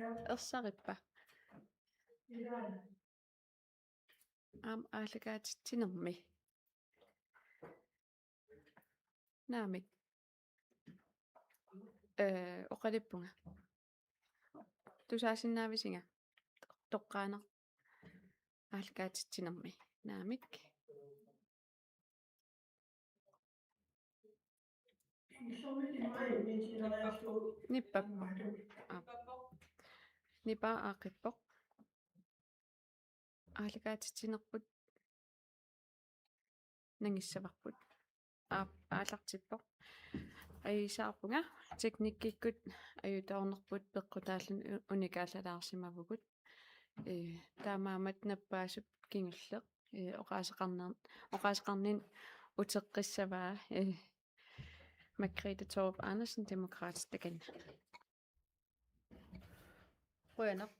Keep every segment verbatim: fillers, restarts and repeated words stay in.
Ersarippa? Aamma aallakaatitsinermi. Naamik. Ee, oqalippunga. Tusaasinnaavisinga? Toqqaannaq. Aallakaatitsinermi. Naamik. Nippappoq. Aap. Nipaa aaqqippoq. Aallakaatitsinerput nangissavarput. Aap, aallartippoq. Ajuusaarpunga, teknikkikkut ajutoornerput peqqutaalluni u-, unikaallalaarsimavugut. Ee, taamaammat nappaasup kingulleq, ee, oqaaseqarner-, oqaaseqarninni uteqqissavaa, ee, Margrethe Thorup Andersen, Demokraatit, takanna. Qujanaq.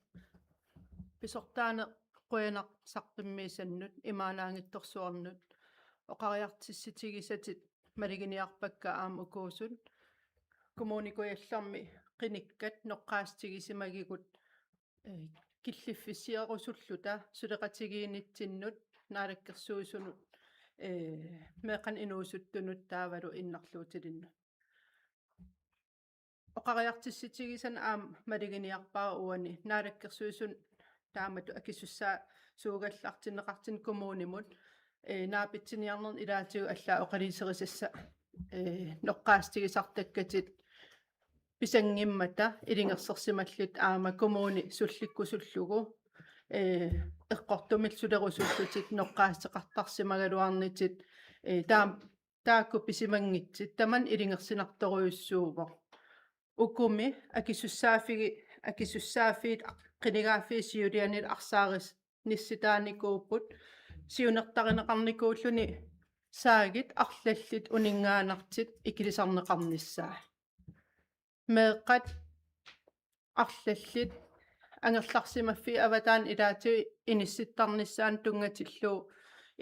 Pisortaaneq qujanaq saqqummiisannut, imaannaanngitsorsuarnut. Oqariartussutigisatit maluginiarpakka aamma ukuusut. Kommune Kujallermi qinikkat noqqaassutigisimagigut, ee, killiffissiinerusulluta suleqatigiinnitsinnut, naalakkersuisunut, ee, meeqqanut inuusuttunut taavalu innarluutilinnut. Oqariartussutigisanni aamma maluginiarpara uani Naalakkersuisuni taamatut akisussaasuugallartinneqartuni kommunimut, ee, naapitsiniarnerni ilaatigut allaat oqaluuserisassat, ee, noqqaassutigisartakkatit pisanngimmata ilungersorsimalluta aamma kommuni sullikkusullugu, ee, eqqortumillu sulerusullutit noqqaassuteqartarsimagaluarnitit, ee, taam-, taakku pisimanngitsut tamanna ilungersunartorujussuuvoq. Ukumi akisussaaffigi-, akisussaaffiit qinigaaffii siulianiit arsaaris-, nissitaanikuupput siunertarineqarnikuulluni saagit arlallit uninngaannartut ikilisarneqarnissaat. Meeqqat arlallit angerlarsimaffiit avataani ilaatigut inissittarnissaannut tunngatillugu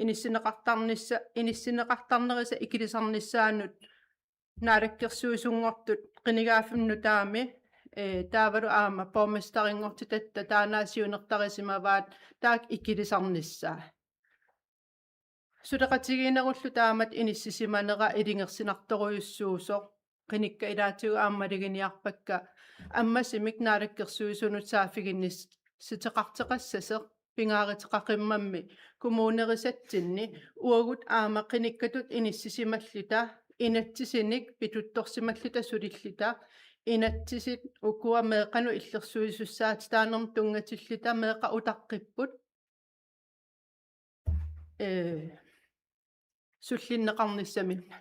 inissinneqartarnissa-, inissinneqartarnerisa ikilisarnissaannut naalakkersuisunngortut qinigaaffimmi nutaami, ee, taavalu aamma borgmesterinngortitatta taanna siunertarisimavaat taakku ikilisarnissaat. Suleqatigiinnerullu taamatut inissisimanera ilungersunartorujussuusoq, qinikkat ilaatigut aamma maluginiarpakka ammasumik naalakkersuisunut saaffiginnissuteqartoqassasoq, pingaaruteqaqimmammi kommunerisatsinni uagut aamma qinikkatut inissisimalluta, inatsisinik pituttorsimalluta sulilluta, inatsisit ukua meeqqanut illersuisussaatitaanermut tunngatilluta meeqqat utaqqipput, ee, sullinneqarnissaminnut.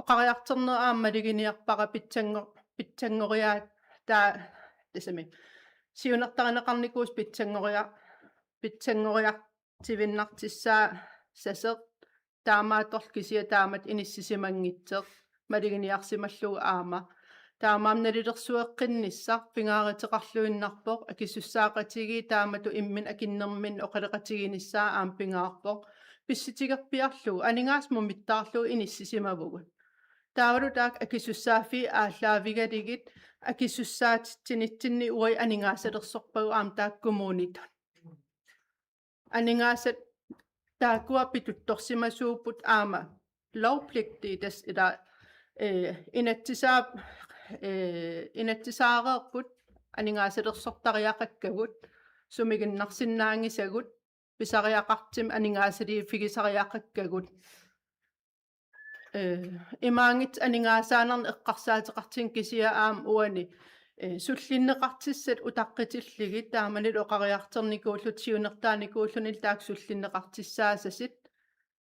Oqariartorneq aamma maluginiarpara pitsanngor-, pitsanngoriaa-, taa-, tassami. Siunertarineqarnikuusoq pitsanngoria-, pitsanngoriartuinnartussaasasoq, taamaattorli kisianni taamatut inissisimanngitsoq maluginiarsimallugu aamma. Taamaammat nalilersueqqinnissaq pingaaruteqarluinnarpoq, akisussaaqatigiit taamatut imminnut akunnerminni oqaloqatiginissaa aamma pingaarpoq. Pissutigerpiarlugu aningaasat mumittaarlugu inissisimavugut. Taavalu taakku akisussaaffiit aallaavigalugit akisussaatitsinitsinni uagut aningaasalersorpagut aamma taakku kommunitut. Aningaasat taakkua pituttorsimasuupput aamma lovpligtige, tassa ila, ee, inatsisaa-, ee, inatsisaareerput aningaasalersortariaqakkagut, sumiginnarsinnaanngisagut, pisariaqartumik aningaasaliiffigisariaqakkagut. Ee, imaanngitsoq aningaasaanernik eqqarsaateqartunik kisianni aamma uani, ee, sullinneqartussat utaqqitillugit taamanilu oqariartornikuulluta siunertaanikuullunilu taakku sullinneqartussaasasut.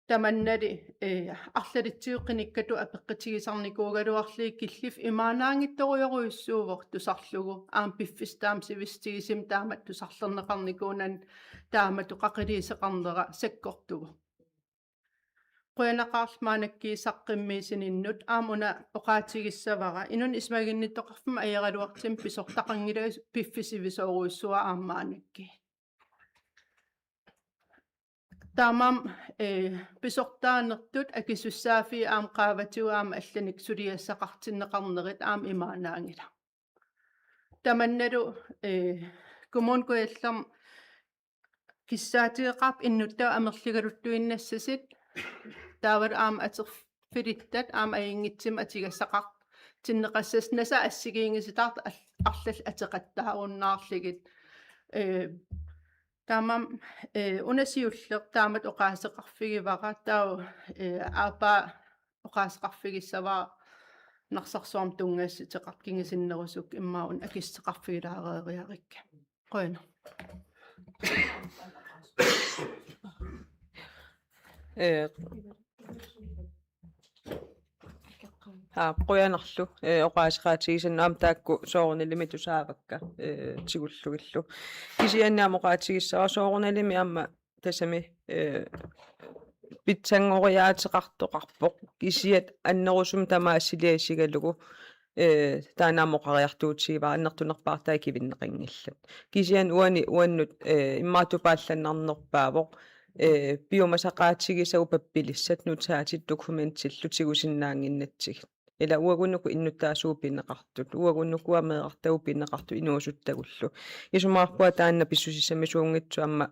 Tamannali, ee, arlalitsigut qinikkatut apeqqutigisarnikuugaluarlugit killiffik imaannaanngitsorujorujussuuvoq tusarlugu, aamma piffissaq taama sivisutigisumik taamatut tusarlerneqarnikuunani taamatut qaqiliisoqarnera sakkortuvoq. Qujanaqaarlu maannakkut saqqummiisininnut. Aamma una oqaatigissavara, inunnut isumaginnittoqarfimmi ajoraluartumik pisortaqanngilaq, piffissaq sivisoorujussuuara aamma maannakkut. Taamaammat, ee, pisortaanertut akisussaaffiit aamma qaavatigut aamma allanik suliassaqartinneqarnerit aamma imaannaanngilaq. tamannalu, eh, Kommune Kujallermi kissaatigeqaarput innuttaasut amerligaluttuinnassasut, taavalu aamma atorfilittat aamma ajunngitsumik atugassaqartinneqassasut, nasaa assigiinngisitaartut al-, arlallit ateqattaarunnaarlugit. Eh, taamaammat, eh, una siulleq taamatut oqaaseqarfigivara, taava, eh, aappaa oqaaseqarfigissavara Narsarsuarmut tunngassuteqartut kingusinnerusukkut immaqa una akissaqarfigilaareeriarukku. Qujanaq. Eh, aa, qujanarlu, eh, oqaaseqaatigisannut aamma taakku soorunalimi tusaavakka, eh, tigullugillu. Kisianni aamma oqaatigissavara soorunalimi aamma tassami, eh, pitsanngoriaateqartoqarpoq. Kisianni annerusumik tamaat suliaq isigalugu, eh, taanna aamma oqariartuutigivara annertunerpaartaat ikivinneqanngillat. Kisianni uani uannut, eh, immaqa tupaallannarnerpaavoq, eh, piumasaqaatigisagut pappilissat nutaatitut dokumentillu tigusinnaannginnatsigit. Ila uagut uku innuttaasut pineqartut, uagut uku meerartagut pineqartut inuusuttagullu. Isumaqarpunga taanna pissusissamisuunngitsoq aamma,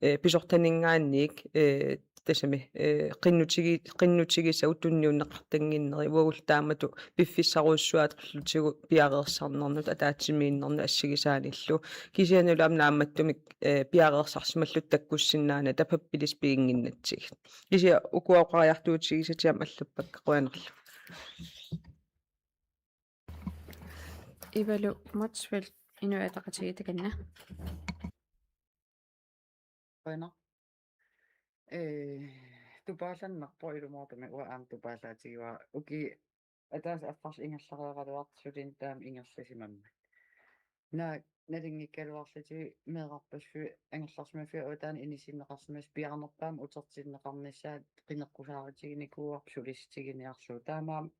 eh, pisortaninngaanniit, eh, tassami, eh, qinnutigi-, qinnutigisagut tunniunneqartannginnerat uagullu taamatut piffissarujussuaq atorlutigu piareersarnernut ataatsimiinnernut assigisaanillu. Kisiannili aamma naammattumik, eh, piareersarsimalluta takkussinnaanata pappilissat piginnginnatsigit. Kisianni ukua oqariartuutigisatit aamma allappakka, qujanarlu. Ivalu Motzfeldt, Inuit Ataqatigiit, takanna. Qujanaq. Eh, tupaallannarpoq ilumoortumik, uanga aamma tupaallaatigivara. Ukiut ataaseq affarlu ingerlareeraluartut sulineq taama ingerlasimammat. Naak nalunngikkaluarlutigit meerarpassuit angerlarsimaffiit avataani inissinneqarsimasut piaarnerpaamik utertinneqarnissaat qineqqusaarutiginikuuarput sulitiginiarlugu. Taamaammat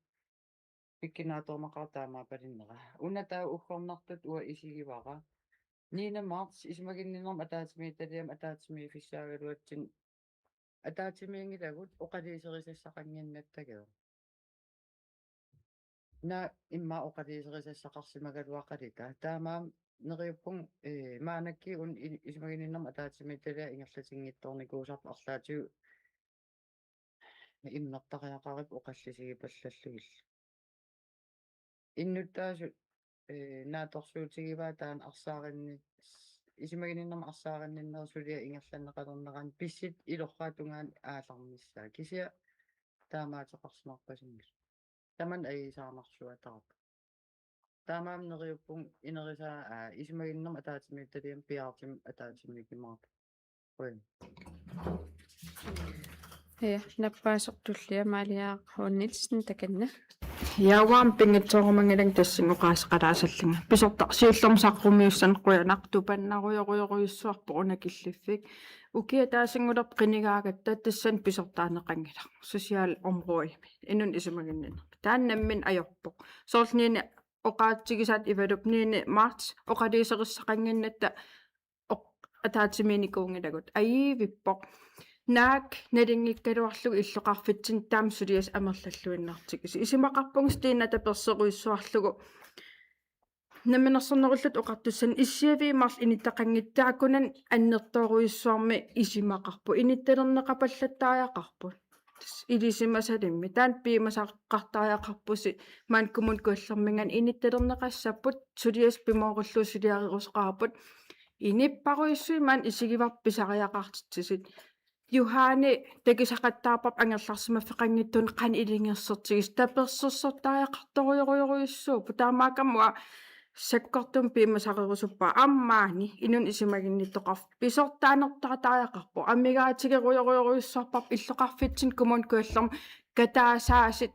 pikkunaatorumaqaara taamaappalunnera. Una taava uggornartutut uanga isigivara. Niende marts isumaginninnermut ataatsimiititaliami ataatsimiiffissaagaluatsinnut ataatsimiinngilagut oqaluuserisassaqannginnattagisoq. Naak immaqa oqaluuserisassaqarsimagaluaqaluta. Taamaammat neriuppunga, eh, maannakkut una i-, isumaginninnermut ataatsimiititaliaq ingerlatinngitsoornikuusarpoq arlaatigut immertariaqaripput oqallisigipallallugillu. Innuttaasut, eh, naatsorsuutigivaat taanna arsaarinni-, isumaginninnermut arsaarinninnerup suliaq ingerlanneqalernerani pissutsit ilorraap tungaanut aallarnissaat. Kisianni taamaateqarsimarpasinngilaq. Tamanna ajuusaarnarsuataarpoq. Taamaammat neriuppunga inerisaa, aa, isumaginninnermut ataatsimiititaliami piaartumik ataatsimiikkumaarpoq. Qujan. Ja, nappaasoq tullia Maaliaq H. Nielsen, takanna. Ja, uanga pinngitsoorumannginnama tassani oqaaseqalaasallunga. Pisortaq siullermik saqqummiussanersoq qujanaq, tupannarujorujorujussuarpoq una killiffik. Ukiaq ataasinngulerput qinigaagatta tassani pisortaaneqanngilaq. Socialområdemi. Inunnut isumaginninnermi. Taanna nammineq ajorpoq. Soorlu Niende oqaatigisaat Ivalup niende marts oqaluuserissaqannginnatta oq-, ataatsimiinnikuunngilagut. Ajuivippoq. Naak nalunngikkaluarlugu illoqarfitsinni taama suliassaq amerlalluinnartigisoq. Isumaqarpunga Stina taperserujussuarlugu. Namminersornerulluta Oqartussani issiaviit marluk inuttaqanngitsut taakkunani annertoorujussuarmik isumaqarput. Inuttalerneqapallattariaqarput. Tassa ilisimasalimmik. Taanna piumasaqartariaqarpusi maani Kommune Kujallerminngaanniit inuttalerneqassapput suliassaq pimoorullugu suliarerusoqarput. Inuppassuit maani isigivarput pisariaqartitsisut. Juhani takusaqattaarparput angerlarsimaffeqanngitsunik qanoq ilungersortigisoq tapersersortariaqartorujorujorujussuuvoq. Taamaakkami uanga sakkortuumik piumasarerusuppara aamma maani inunnut isumaginnittoqarfik pisortaanertariaqarpoq. Amigaatigerujorujorujussuarparput illoqarfitsinni Kommune Kujallermi kataasaasut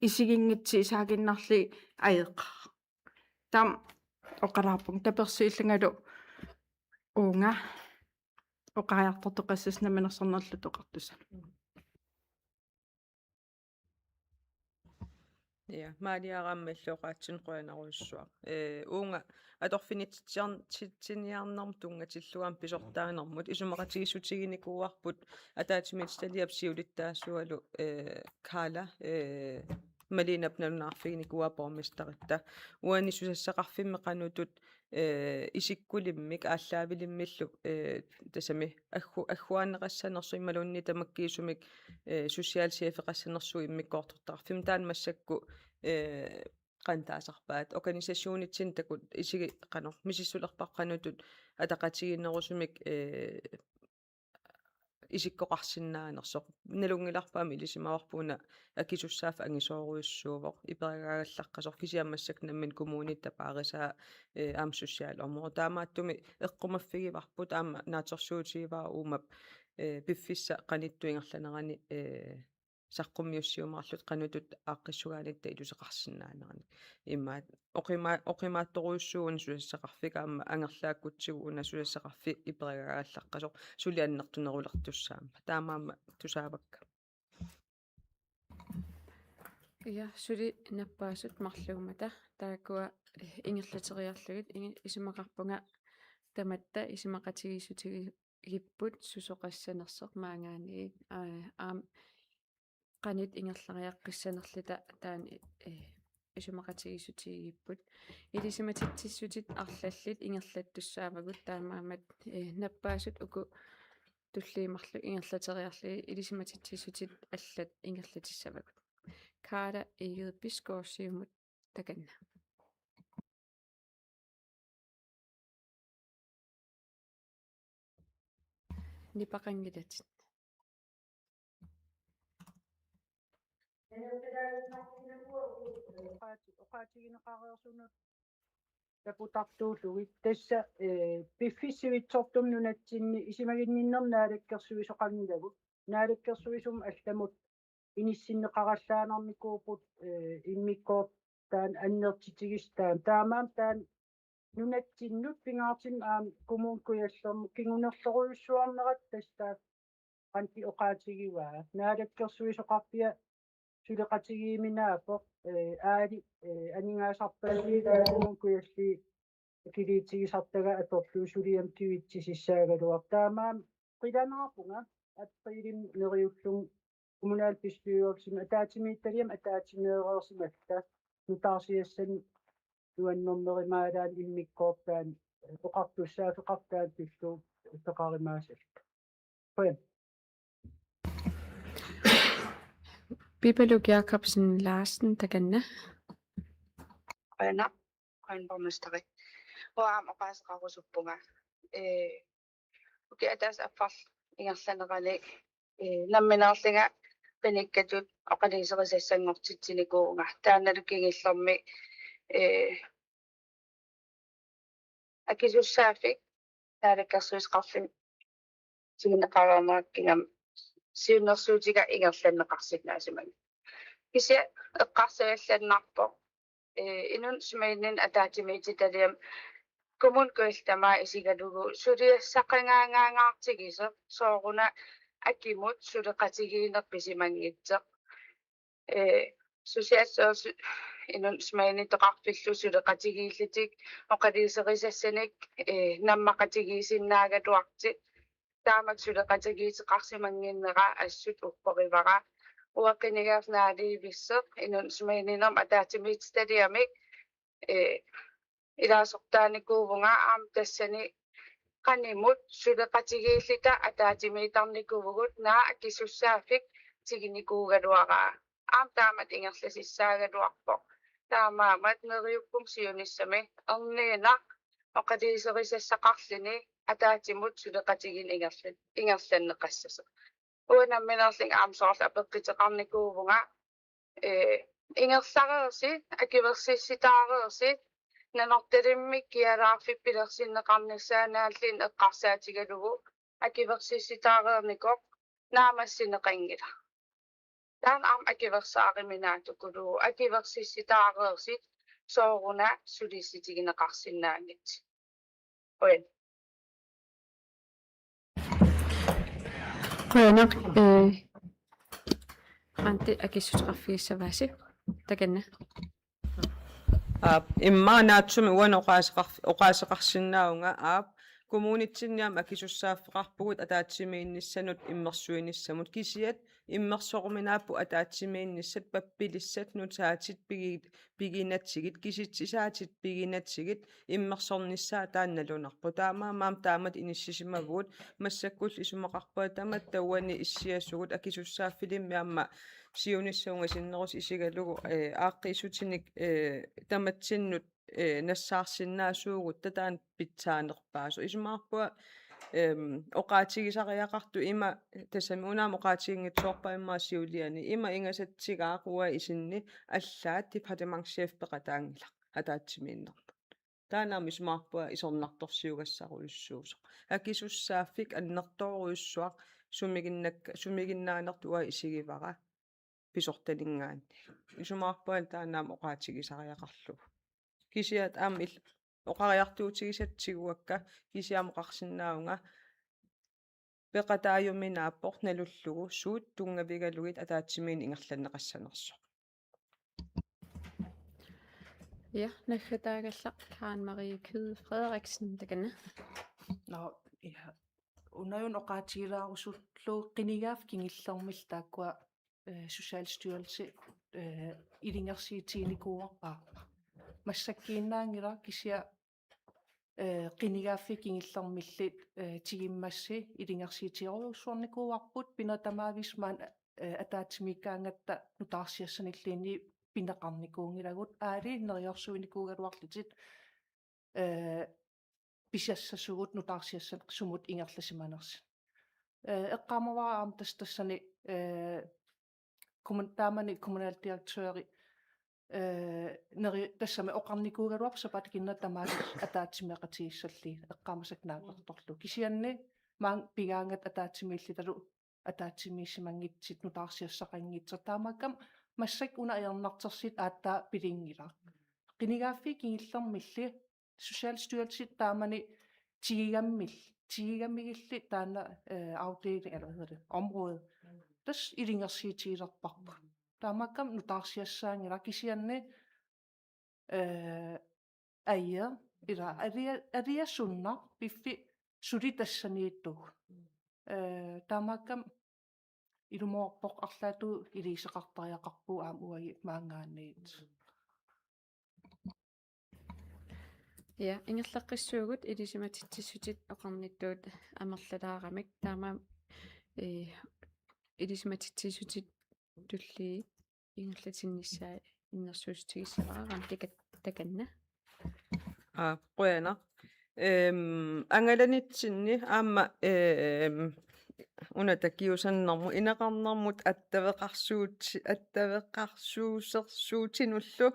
isiginngitsut isaaginnarlugit ajoqaaq. Taama oqalaarpunga tapersuillungalu uunga oqariartortoqassasoq Namminersornerulluta Oqartussani. Ja, Maaliaq aamma illit oqaatsinut qujanarujussuaq. Eh, uunga atorfinitsitsiniar-, titsiniarnermut tunngatillugu aamma pisortaanermut isumaqatigiissutiginikuuarput ataatsimiititaliap siulittaasualu, eh, Kaala, eh, Maliinap nalunaarfiginikuuaa borgmesteritta. Uani susassaqarfimmi qanoq ittut, eh, isikkulimmik aallaavilimmillu, eh, tassami aggu-, agguaanneqassanersoq imaluunniit tamakkiisumik, eh, socialchefeqassanersoq immikkoortortaqarfimmi taanna massakkut, eh, qanoq taasarpaat organisationitsinni taakku isigit qanoq misissulerpara qanoq ittut ataqatigiinnerusumik, eh, isikkoqarsinnaanersoq. Nalunngilarput aamma ilisimavarput una akisussaaffik angisoorujussuuvoq, iperagaallaqqasoq, kisianni massakkut nammineq kommunit tapaarisaa, eh, aamma socialområde. Taamaattumik eqqumaffigivarput aamma naatsorsuutigivara uuma, eh, piffissap qanittut ingerlanerani, eh, saqqummiussiumaarluta qanoq ittut aaqqissugaanitta iluseqarsinnaaneranik. Immaqa oqima-, oqimaatsorujussuuvoq una susassaqarfik aamma angerlaakkutsigu una susassaqarfik iperagaallaqqasoq suli annertunerulertussaammat. Taamaammat tusaavakka. Ja, suli nappaasut marluummata. Taakkua, eh, ingerlateriarlugit ingi-, isumaqarpunga tamatta isumaqatigiissutigigipput susoqassanersoq maanngaanniit, aa, aamma qanoq ingerlariaqqissanerluta taanna, eh, isumaqatigiissutigigipput. Ilisimatitsissutit arlallit ingerlattussaavagut, taamaammat, eh, nappaasut uku tulliit marluk ingerlateriarlugit ilisimatitsissutit allat ingerlatissavagut. Karla Egede Bisgaard, Siumut, takanna. Nipaqanngilatit. Oqaati-, oqaatigineqareersunut takutartuullugit. Tassa, eh, piffissaq sivitsortumik nunatsinni isumaginninnermi naalakkersuisoqanngilagut. Naalakkersuisumut allamut inissinneqarallaannarnikuupput, eh, immikkoortup taanna annertutigisoq taanna. Taamaammat taanna nunatsinnut pingaartumik aamma Kommune Kujallermut kingunerlorujussuarnerat tassa taanna qanoq ittut oqaatigivaa. Naalakkersuisoqarfia suleqatigiimmi naappoq, eh, aali, eh, aningaasarpassuit Kommune Kujalliit akiliutigisartagai atorlugu suliamut kivitsisissaagaluartoq. Taamaammat qilanaarpunga aprilimi neriullunga kommunalbestyrelsimi ataatsimiititaliami ataatsimeereersimatta nutaarsiassanik nuannernerumaarluni immikkoortup taanna oqartussaaffeqartoq taanna pillugu peqarumaarsimalluta. Qujan. Pipaluk Jakobsen Larsen, takanna. Qujanaq, qujan borgmesteri. Uanga aamma oqaaseqarusuppunga. Eh, ukiup ataatsip affarlu ingerlanerani, eh, nammineerlunga pinikkatut oqaluuserisassanngortitsinikuuvunga. Taannalu kingullermi, eh, akisussaaffik naalakkersuisoqarfimmi tiguneqareernerat kingumut siunnersuutiga ingerlanneqarsinnaasimanngilaq. Kisianni eqqarsaallannarpoq, eh, inunnut sumiinnermut ataatsimiititaliami Kommune Kujalleq tamaat isigalugu suliassaqangaangaartigisoq sooruna akimut suleqatigiinneq pisimanngitsoq. Eh, Socialstyrelsen inunnut sumiinnertoqarfillu suleqatigiillutik oqaluuserisassanik, eh, nammaqatigiissinnaagaluartut. Taamak suleqatigiisseqarsimannginnera assut upperivara. Uanga qinigaaffik naalivissoq inunnut sumiinnermut ataatsimiititaliami, eh, ilaasortaanikuuvunga aamma tassani qanimut suleqatigiilluta ataatsimiittarnikuuvugut, naak akisussaaffik tigunikuugaluaraa. Aamma taamatut ingerlasissaagaluarpoq. Taamaammat neriuppunga siunissami erniinnaq oqaluuserisassaqarluni ataatsimut suleqatigiinneq ingerlan-, ingerlanneqassasoq. Uanga nammineerlunga aamma soorlu apeqquteqarnikuuvunga, eh, ingerlareersi, akuersissutaareersi, Nanortalimmi kialaarfiup pilersinneqarnissaanut aallunnik eqqarsaatigalugu akuersissutaareernikoq naammassineqanngilaq. Taanna aamma akuersaaruminaatsukuluuvoq, akuersissutaareersi sooruna sulissutigineqarsinnaanngitsoq. Qujan. Qujanaq, eh, Ante akissuteqarfigissavaasi. Takanna. Aap, immaqa naatsumik uani oqaaseqarf-, oqaaseqarsinnaavunga, aap, Kommunitsinni aamma akisussaaffeqarpugut ataatsimiinnissanut immersuinissamut, kisiat immersoruminaapput ataatsimiinnissat, pappilissat, nutaatit pigi-, piginatsigit, kisitsisaatit piginatsigit, immersornissaat taanna nalunarpoq. Taamaammat taamatut inissisimavugut, massakkullu isumaqarpunga tamatta uani issiasugut, akisussaaffilimmik aamma siunissaq ungasinnerusoq isigalugu, eh, aaqqiissutinik, eh, tamatsinnut, eh, nassaarsinnaasuugutta taanna pitsaanerpaasoq. Isumaqarpunga, ehm, oqaatigisariaqartoq ima, tassami una aamma oqaatiginngitsoorpara immaqa siuliani, ima ingasatsigaaq uanga isinni allaat departementschef peqataanngilaq ataatsimiinnerput. Taanna aamma isumaqarpunga isornartorsiugassarujussuusoq. Akisussaaffik annertoorujussuaq sumiginnakka-, sumiginnaanertut uanga isigivara pisortaninngaanniit. Isumaqarpunga taanna aamma oqaatigisariaqarlugu. Kisianni aamma il-, oqariartuutigisatta tiguakka, kisianni aamma oqarsinnaavunga peqataajuminaappoq nalullugu suut tunngavigalugit ataatsimiinneq ingerlanneqassanersoq. Ja, naggataagallaq Karen Marie Kyed Frederiksen, takanna. Nå, ja. Una una oqaatigilaarusullugu qinigaaffik kingullermilli taakkua, eh, Socialstyrelse, eh, ilungersuutiginikuuarput aamma. Massakkuinnaanngilaq kisianni, eh, qinigaaffik kingullermilli, eh, tigummassi ilungersuutigerujussuarnikuuarput, pingaartumik maani, eh, ataatsimiikkaangatta nutaarsiassanilluunniit pineqarnikuunngilagut, aali neriorsuinikuugaluarlutit, eh, pisassasugut nutaarsiassat sumut ingerlasimanersut. Eh, eqqaamavara aamma tassa tassani, eh, kommun-, taamani kommunaldirektøri, eh, neri-, tassami oqarnikuugaluarpoq sapaatip akunnera tamaasa ataatsimeeqatigiissallugit, eqqaamasakka naatsortorlugu. Kisianni maani pigaangatta ataatsimiillutalu ataatsimiissimanngitsut, nutaarsiassaqanngitsoq. Taamaakkami massakkut una ajornartorsiut aatsaat pilunngilaat. Qinigaaffik kingullermilli Socialstyrelsi taamani tigugammil-, tigugamigilli taanna, eh, afdeling, eller hvad hedder det, område. Tassa ilungersuutigilerparput. Taamaakkami nutaarsiassaanngilaq kisianni, eh, aja, ila, alia-, aliasunnaq piffissaq suli tassaniittugut. Eh, taamaakkami ilumoorpoq, arlaatigut iliuuseqartariaqarpugut aamma uagut maanngaanniit. Ja, ingerlaqqissuugut ilisimatitsissutit oqarnittut amerlalaaramik, taamaammat, eh, ilisimatitsissutit tulliit ingerlatinnissaat innersuussutigissavarput, takat-, takanna. Aa, qujanaq. Ehm, angalanitsinni aamma, ehm, una takiusannermut, ineqarnermut attaveqarsuut-, attaveqarsuusersuutinullu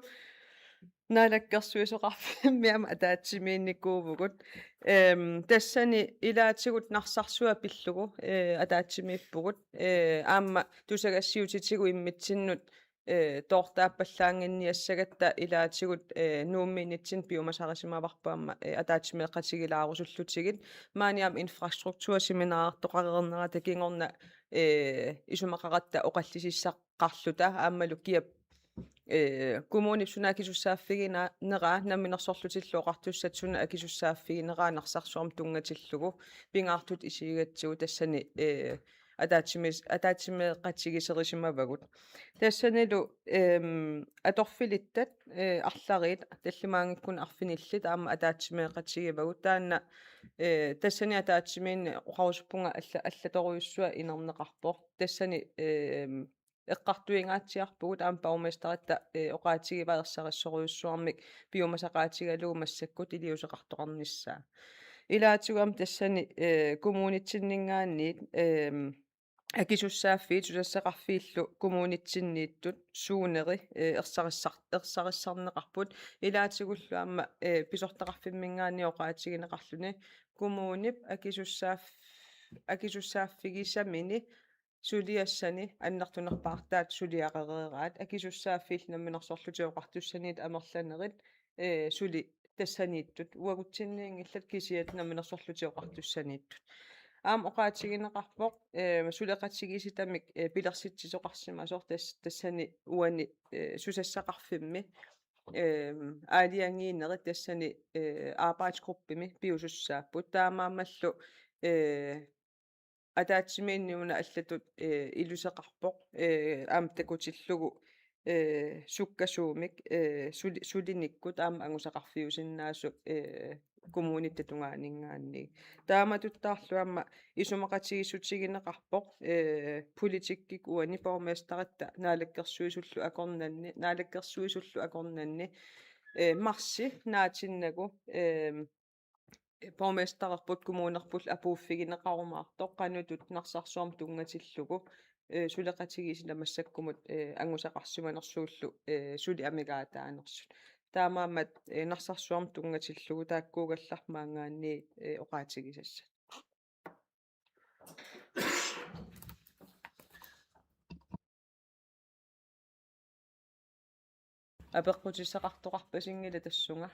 Naalakkersuisoqarfimmi aamma ataatsimiinnikuuvugut. Ehm, tassani ilaatigut Narsarsuaq pillugu, eh, ataatsimiippugut. Eh, aamma tusagassiuutitigut immitsinnut, eh, toortaappallaannginniassagatta ilaatigut, eh, Nuummiinnitsinni piumasarisimavarput aamma, eh, ataatsimeeqatigilaarusullutigit. Maani aamma infrastrukturseminarertoqareernerata kingorna, eh, isumaqaratta oqallisissaqarluta aammalu kiap, eh, kommunip suna akisussaaffiginera, namminersorlutillu oqartussat suna akisussaaffiginera Narsarsuarmut tunngatillugu pingaartutut isigigatsigu tassani, eh, ataatsimis-, ataatsimeeqatigiserisimavagut. Tassanilu, ehm, atorfilittat, eh, arlariit tallimaanngikkunik arfinillit aamma ataatsimeeqatigivagut. Taanna, eh, tassani ataatsimiinneq oqarusuppunga alla-, allatorujussuaq inerneqarpoq. Tassani, ehm, eqqartuingaatsiarpugut aamma borgmesteritta, eh, oqaatigivaa ersarissorujussuarmik piumasaqaatigalugu massakkut iliuuseqartoqarnissaa. Ilaatigut aamma tassani, eh, kommunitsinninngaanniit, ehm, akisussaaffiit susassaqarfiillu kommunitsinniittut suuneri, eh, ersarissar-, ersarissarneqarput. Ilaatigullu aamma, eh, pisortaqarfimminngaanniit oqaatigineqarluni kommunip akisussaaf-, akisussaaffigisamini suliassani annertunerpaartaat suliarereeraat, akisussaaffiillu Namminersorlutik Oqartussaniittut amerlanerit, eh, suli tassaniittut, uagutsinniinngillat kisiat Namminersorlutik Oqartussaniittut. Aamma oqaatigineqarpoq, eh, suleqatigiissitamik, eh, pilersitsisoqarsimasoq tas-, tassani uani, eh, susassaqarfimmi. Ehm, aalajangiinerit tassani, eh, arbejdsgruppimi piusussaapput. Taamaammallu, eh, ataatsimiinni una allatut, eh, iluseqarpoq, eh, aamma takutillugu, eh, sukkasuumik, eh, suli-, sulinikkut aamma angusaqarfiusinnaasut, eh, kommunitta tungaaninngaanniit. Taamatuttaarlu aamma isumaqatigiissutigineqarpoq, eh, politikkikkut uani borgmesteritta naalakkersuisullu akornanni, naalakkersuisullu akornanni, eh, marsip naatinnagu, eh, borgmestererput kommunerpullu apuuffigineqarumaartoq qanoq ittut Narsarsuarmut tunngatillugu, eh, suleqatigiissitut massakkumut, eh, angusaqarsimanersuullu, eh, suli amigaataanersut. Taamaammat, eh, Narsarsuarmut tunngatillugu taakkuugallarmagaanni, eh, oqaatigisassat. Apeqqutissaqartoqarpasinngilaq tassunga.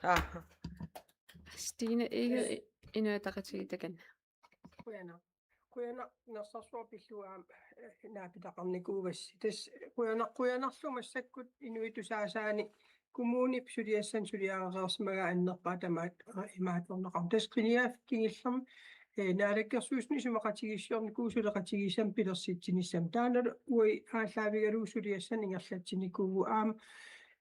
Aa. Stine Egede, Inuit Ataqatigiit, takanna. Qujanaq. Qujanaq Narsarsuaq pillugu aamma, eh, naapitaqarnikuugassi. Tassa qujanaq, qujanarlu massakkut inuit tusaasaanni kommunip suliassanik suliarereersimagaa annerpaaq tamaat, eh, imaattorneqarmat. Tassa qinigaaffik kingullermik, eh, naalakkersuisuni isumaqatigiissiornikuuvoq suleqatigiissamik pilersitsinissamut. Taannalu uagut aallaavigalugu suliassat ingerlatsinikuuvugut aamma,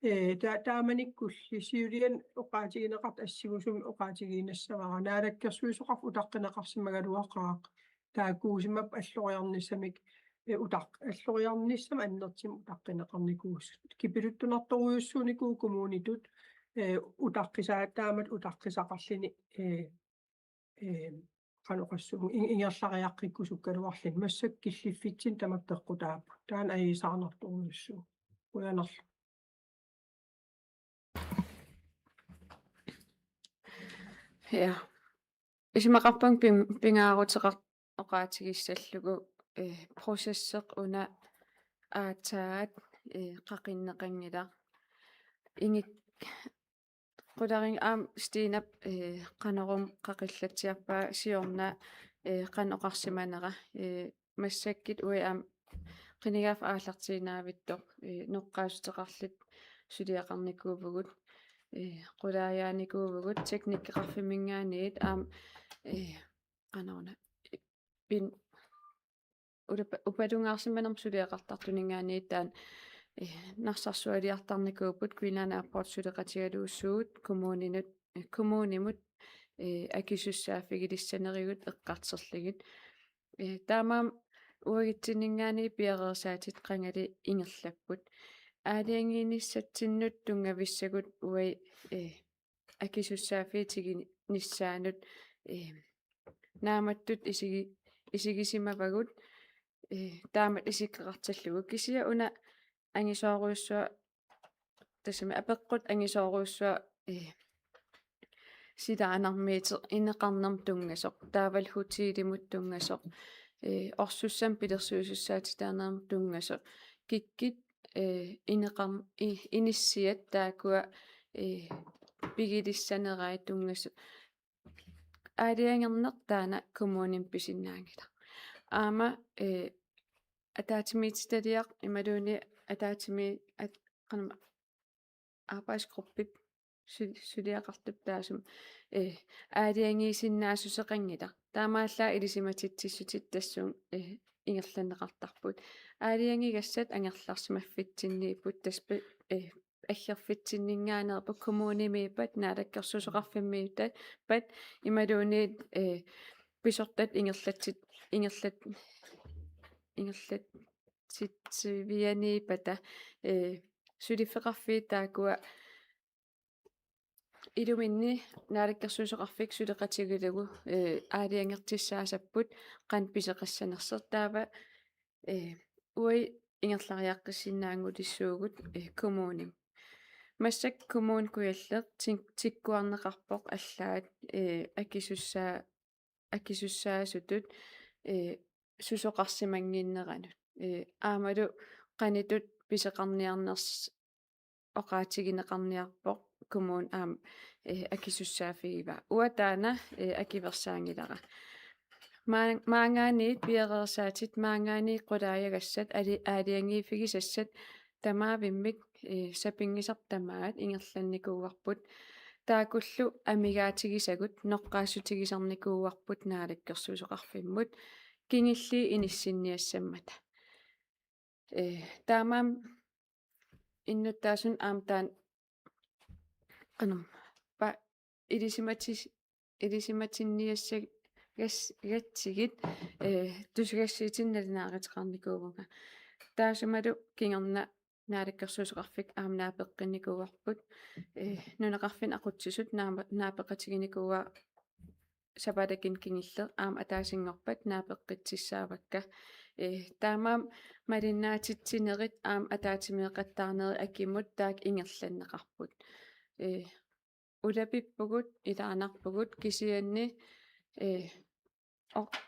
eh, ta-, taamanikkulli siuliani oqaatigineqartut assingusumik oqaatigiinnassavara. Naalakkersuisoqarfik utaqqineqarsimagaluaqaaq. Taakkuusimapput alloriarnissamik, eh, utaq-, alloriarnissamik annertuumik utaqqineqarnikuusut. Kipiluttunartorujussuunikuuvoq kommunitut, eh, utaqqisaa-, taamatut utaqqisaqarluni, eh, eh, qanoq oqassuunga in-, ingerlariaqqikkusukkaluarluni massakkut killiffitsinni tamakku peqqutaapput. Taanna ajuusaarnartorujussuuvoq. Qujanarlu. Ja. Isumaqarpunga pim-, pingaaruteqar-, oqaatigissallugu, eh, processeq una aatsaat, eh, qaqinneqanngilaq. Ingik-, qularinnga aamma Stinep, eh, Qanorooq qaqillatsiarpaa siorna, eh, qanoq oqarsimanera, eh, massakkut uagut aamma qinigaaffik aallartiinnavittoq, eh, noqqaassuteqarluta suliaqarnikuuvugut, eh, qulaajaanikuuvugut teknikkeqarfimminngaanniit aamma, eh, qanoruna, pin-, ulapa-, upalungaarsimanermut suliaqartartuninngaanniit taanna, eh, narsarsualiartarnikuupput Greenland Airport suleqatigalugu suut kommuninut, eh, kommunimut, eh, akisussaaffigilissanerigut eqqartorlugit. Eh, taamaammat uagutsinninngaanniit piareersaatit qangali ingerlapput. Aalajangiinissatsinnut tunngavissagut uagut, eh, akisussaaffiutiginissaanut, eh, naammattut isigi-, isigisimavagut, eh, taamatut isikkoqartillugu. Kisianni una angisoorujussuaq, tassami apeqqut angisoorujussuaq, eh, silaannarmiittoq ineqarnermut tunngasoq, taavalu hotelimut tunngasoq, eh, orsussamik pilersuisussaatitaanermut tunngasoq, kikkut, eh, ineqar-, i-, inissiat taakkua, eh, pigilissanerai tunngasut. Aalajangerneq taanna kommunimi pisinnaanngilaq. Aamma, eh, ataatsimiititaliaq imaluunniit ataatsimi-, at-, qanma-, arbejdsgruppip su-, suliaqartup taassuma, eh, aalajangiisinnaassuseqanngilaq. Taamaallaat ilisimatitsissutit tassunga, eh, ingerlanneqartarput. Aalajangigassat angerlarsimaffitsinniipput tassa, eh, aggerfitsinninngaanneerput kommunimiippat, naalakkersuisoqarfimmiippat, pat imaluunniit, eh, pisortat ingerlatsit-, ingerlat-, ingerlatsitsivianiippata, eh, suliffeqarfiit taakkua iluminni naalakkersuisoqarfik suleqatigalugu, eh, aalajangertussaasapput qanoq pisoqassanersoq taava, eh, uagut ingerlariaqqissinnaanngutissuugut, eh, kommunimi. Massakkut Kommune Kujalleq tik-, tikkuarneqarpoq allaat, eh, akisussaa-, akisussaasutut, eh, susoqarsimannginneranut. Eh, aammalu qanoq ittut pisoqarniarners-, oqaatigineqarniarpoq kommuni aamma, eh, akisussaaffigivaat. Uanga taanna, eh, akuersaanngilara. Maa-, maanngaanniit piareersaatit, maanngaanniit qulaajagassat, ali-, aalajangiiffigisassat tamaavimmik, ee, sapinngisaq tamaat ingerlannikuuarput. Taakkullu amigaatigisagut noqqaassutigisarnikuuarput naalakkersuisoqarfimmut kingulliit inissinniassammata. Ee, taamaammat innuttaasunut aamma taanna, qanoq, pa-, ilisimatis-, ilisimatinniassagas-, gatsigit, ee, tusagassiuutinut nalunaaruteqarnikuuvunga. Taassumalu kingorna naalakkersuisoqarfik aamma naapeqqinnikuuarput. Ee, nunaqarfinni aqutsisut naama-, naapeqatiginikuuaat sapaatip akunni kingulleq aamma ataasinngorpat naapeqqissavakka. Ee, taamaammat malinnaatitsinerit aamma ataatsimeeqattaarnerit akimut taakku ingerlanneqarput. Ee, ulapippugut, ilaannarpugut kisianni, ee, oq-,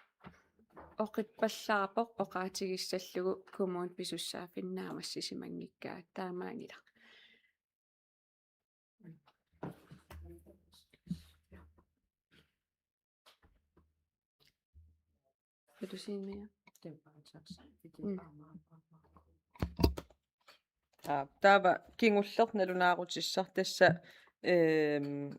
oqippallaarpoq oqaatigissallugu kommunit pisussaaffimmut naammassisimanngikkaat, taamaanngilaq. Vil du sige mere? Det er bare tak. Det er Mm. bare meget, meget, meget kort. Aa, taava kingulleq nalunaarutissaq tassa, ehm,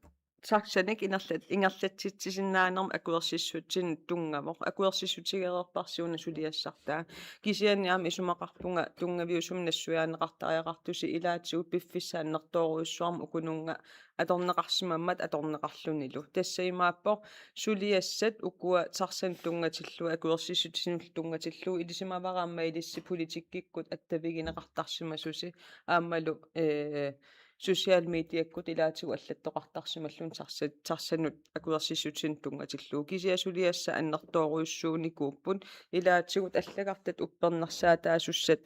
taxanik ingerlat-, ingerlatsitsisinnaanermut akuersissutinut tunngavoq. Akuersissutigereerparsi una suliassartaa. Kisianni aamma isumaqarpunga tunngaviusumik nassuiaanneqartariaqartusi ilaatigut piffissaq annertoorujussuarmik ukununnga atorneqarsimammat atorneqarlunilu. Tassa imaappoq suliassat ukua taxanut tunngatillugu akuersissutinullu tunngatillugu ilisimavara aamma ilissi politikkikkut attavigineqartarsimasusi aammalu, ee, social mediakkut ilaatigut allattoqartarsimalluni taxa-, taxanut akuersissutinut tunngatillugu. Kisianni suliassat annertoorujussuunikuupput ilaatigut allagartat uppernarsaataasussat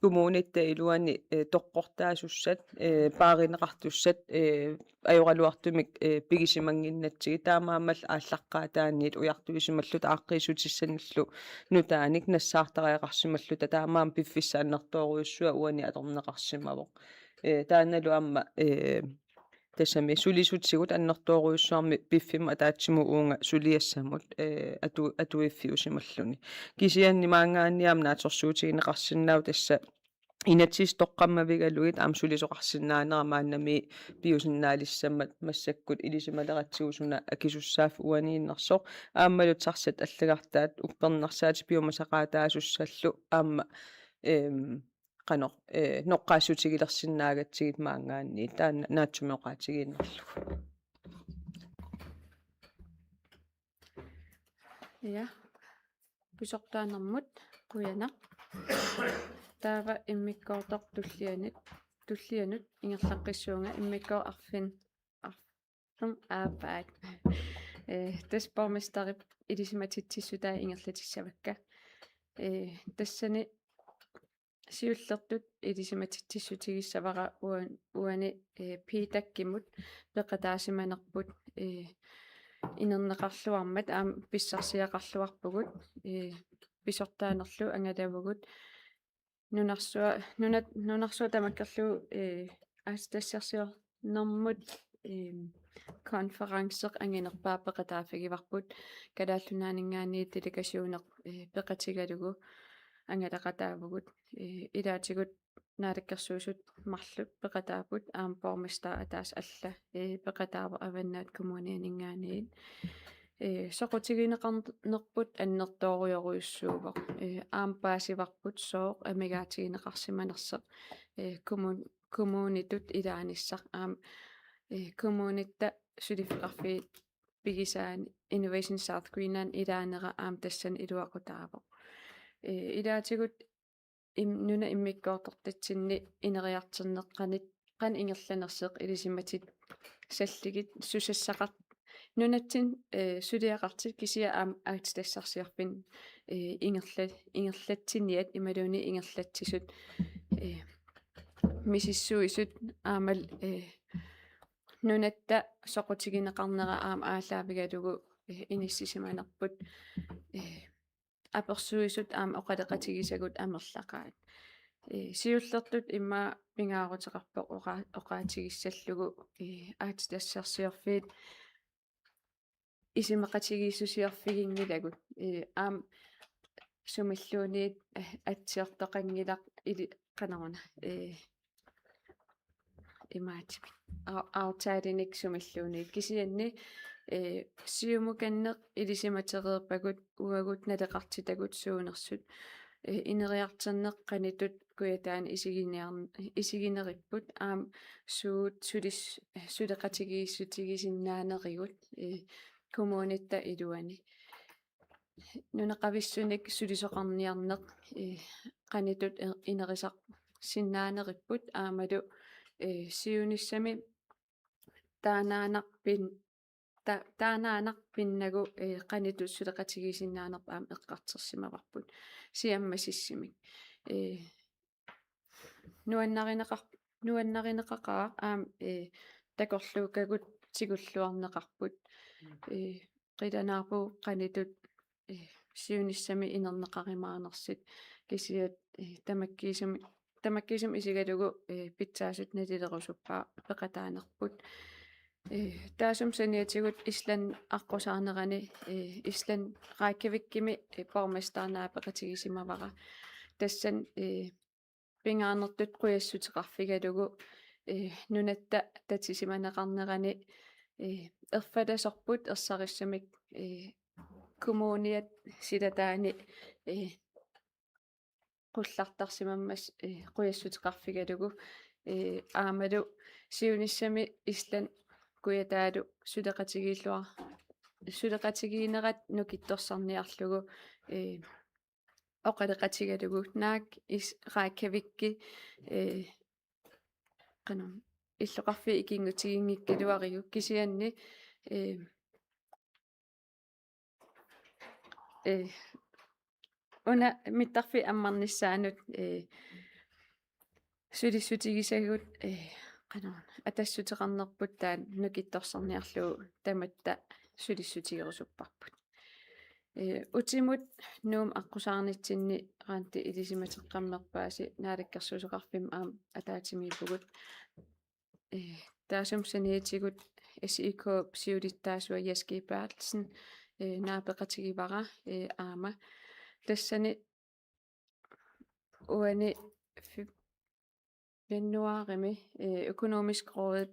kommunitta iluani, eh, toqqortaasussat, eh, paarineqartussat, eh, ajoraluartumik, eh, pigisimannginnatsigit taamaammallu aallaqqaataaniit ujartuisimalluta aaqqiissutissanillu nutaanik nassaartariaqarsimalluta taamaammat piffissaq annertoorujussuaq uani atorneqarsimavoq. Eh, taannalu aamma, eh, tassami sulisutigut annertoorujussuarmik piffimmi ataatsimut uunga suliassamut, eh, atu-, atuiffiusimalluni. Kisianni maanngaanniit aamma naatsorsuutigineqarsinnaavoq tassa inatsisit toqqammavigalugit aamma sulisoqarsinnaanera maannamut piusinnaalissammat massakkut ilisimaleratsigu suna akisussaaffigineqarnersoq aammalu taxat allagartaat uppernarsaatit piumasaqaataasussallu aamma, ehm, qanoq, eh, noqqaassutigilersinnaagatsigit maanngaanniit taanna naatsumik oqaatigiinnarlugu. Ja. Pisortaanermut qujanaq. Taava immikkoortoq tullianut, tullianut ingerlaqqissuunga immikkoortoq arfin-, arfin-, aappaat. Eh, tassa borgmesterip ilisimatitsissutaa ingerlatissavakka. Eh, tassani siullertut ilisimatitsissutigissavara uan-, uani, eh, PDAC-imut peqataasimanerput, eh, inerneqarluarmat aamma pissarsiaqarluarpugut, eh, pisortaanerlu angalavugut. Nunarsuaq, nunat-, nunarsuaq tamakkerlugu, eh, aatsitassarsiornermut, eh, konference anginerpaaq peqataaffigivarput, Kalaallit Nunaanninngaanniit delegationeq, eh, peqatigalugu angalaqataavugut, eh, ilaatigut naalakkersuisut marluk peqataapput, aamma borgmester ataaseq alla, eh, peqataavoq Avannaata Kommunianinngaanniit. Eh, soqutigineqarnerput annertoorujorujussuuvoq. Eh, aamma paasivarput sooq amigaatigineqarsimanersoq, eh, kommun-, kommunitut ilaanissaq aamma, eh, kommunitta suliffeqarfiit pigisaani Innovation South Greenland ilaanera aamma tassani iluaqutaavoq. Eh, ilaatigut im-, nunap immikkoortortatsinni ineriartorneq qanoq, qanoq ingerlanersoq ilisimatissallugit susassaqart-, nunatsinni, eh, suliaqartut kisianni aamma aatsitassarsiorfinni, eh, ingerla-, ingerlatsiniat imaluunniit ingerlatsisut, eh, misissuisut aammalu, eh, nunatta soqutigineqarnera aamma aallaavigalugu, eh, inissisimanerput, eh, apersuisut aamma oqaloqatigisagut amerlaqaat. Eh, siullertut immaqa pingaaruteqarpoq oqa-, oqaatigissallugu, eh, aatsitassarsiorfiit isumaqatigiissusiorfiginngilagut. Eh, aamma sumilluunniit, eh, atsiortoqanngilaq ili-, qanoruna. Eh, imaattumik au-, aftalinik sumilluunniit, kisianni, eh, siumukanneq ilisimatereerpagut uagut naleqartitagut suunersut, eh, ineriartorneq qanoq ittut Kujataani isiginiarn-, isigineripput aamma suut sulis-, suleqatigiissutigisinnaanerigut, eh, kommunitta iluani. Nunaqavissunik sulisoqarniarneq, eh, qanoq ittut i-, inerisarsinnaaneripput aammalu, eh, siunissami taannaannaq pin-, ta-, taannaannaq pinnagu, eh, qanoq ittut suleqatigiissinnaanerput aamma eqqartorsimavarput siammasissumik. Eh, nuannarineqar-, nuannarineqaqaaq aamma, eh, takorluukkagut tigulluarneqarput. Eh, qilanaarpugut qanoq ittut, eh, siunissami inerneqarumaanersut, kisianni, eh, tamakkiisumik, tamakkiisumik isigalugu, eh, pitsaasut nalilerusuppara peqataanerput. Eh, taassuma saniatigut Island aqqusaarnerani, eh, Island Reykjavikimi, eh, borgmesteri naapeqatigiissimavara. Tassani, eh, pingaarnertut qujassuteqarfigalugu, eh, nunatta tatisimaneqarnerani, eh, erfalasorput ersarissumik, eh, kommuniat silataani, eh, qullartarsimammassuk, eh, qujassuteqarfigalugu, eh, aammalu siunissami Island Kujataalu suleqatigiilluar-, suleqatigiinnerat nukittorsarniarlugu, eh, oqaloqatigalugu naak Is-, Reykjavikki, eh, qanoq, illoqarfiit ikinngutiginngikkaluarlugu kisianni, eh, eh, una mittarfiup ammarnissaanut, eh, sulissutigisagut, eh, qanoq, atassuteqarnerput taanna nukittorsarniarlugu tamatta sulissutigerusupparput. Eh, utimut Nuummut aqqusaarnitsinni Randi ilisimateqqammerpaasi, Naalakkersuisoqarfimmi aamma ataatsimiippugut. Eh, taassuma saniatigut S I K-p siulittaasua Jess G. Berthelsen, eh, naapeqatigivara, eh, aamma. Tassani uani fi-, januaarimi, eh, Økonomisk Råd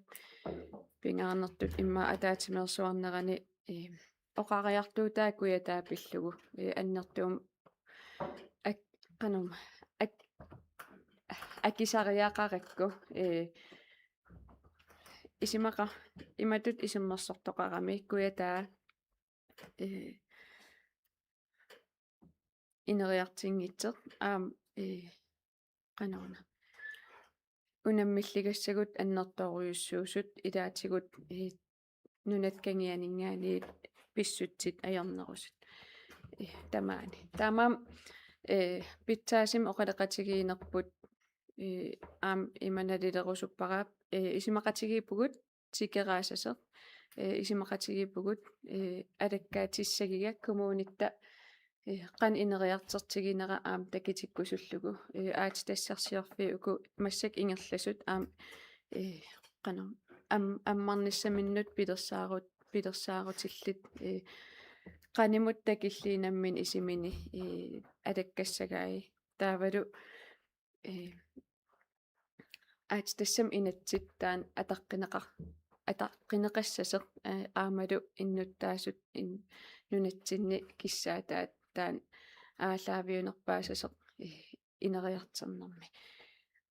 pingaarnertut immaqa ataatsimeersuarnerani, eh, oqariartuutaa Kujataa pillugu, eh, annertuumik ak-, qanoq, ak-, akisariaqarakku, eh, isumaqa-, imatut isummersortoqarami Kujataa, eh, ineriartortinngitsoq aamma, eh, qanoruna, unammilligassaagut annertoorujussuusut ilaatigut, eh, nunat kangianinngaanniit pissutsit ajornerusut. Eh, tamaani. Taamaammat, eh, pitsaasumik oqaloqatigiinnerput, eh, aamma ima nalilerusuppara, eh, isumaqatigiippugut tikeraassasoq, eh, isumaqatigiippugut, eh, alakkaatissagiga kommunitta, eh, qanoq ineriartortiginera aamma takutikkusullugu, eh, aatsitassarsiorfiit uku massakkut ingerlasut aamma, eh, qanoq, am-, ammarnissaminnut pilersaarut-, pilersaarutillit, eh, qanimut takillugu nammineq isumini, eh, alakkassagai. Taavalu, eh, aatsitassami inatsit taanna ataqqineqar-, ataqqineqassasoq, eh, aammalu innuttaasut in-, nunatsinni kissaataat taanna aallaaviunerpaassasoq, eh, ineriartornermi.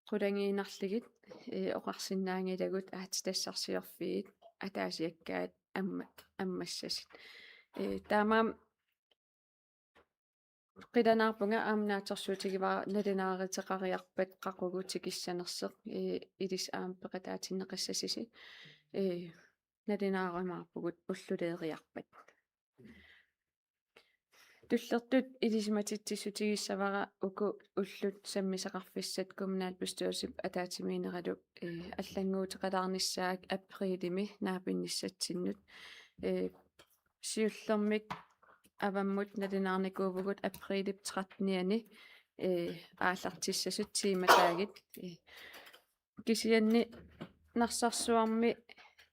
Qulanngiinnarlugit, eh, oqarsinnaanngilagut aatsitassarsiorfiit ataasiakkaat amma-, ammassasut. Eh, taamaammat qilanaarpunga aamma naatsorsuutigivara nalunaaruteqariarpat qaqugu tikissanersoq, eh, ilissi aamma peqataatinneqassasusi, eh, nalunaarumaarpugut ulluleeriarpat. Tullertut ilisimatitsissutigissavara uku ullut sammisaqarfissat kommunalbestyrelsip ataatsimiinneralu, eh, allannguuteqalaarnissaat aprilimi naapinnissatsinnut. Eh, siullermik avammut nalunaarnikuuvugut aprilip trettenianni, eh, aallartissasut temataagit. Eh, kisianni Narsarsuarmi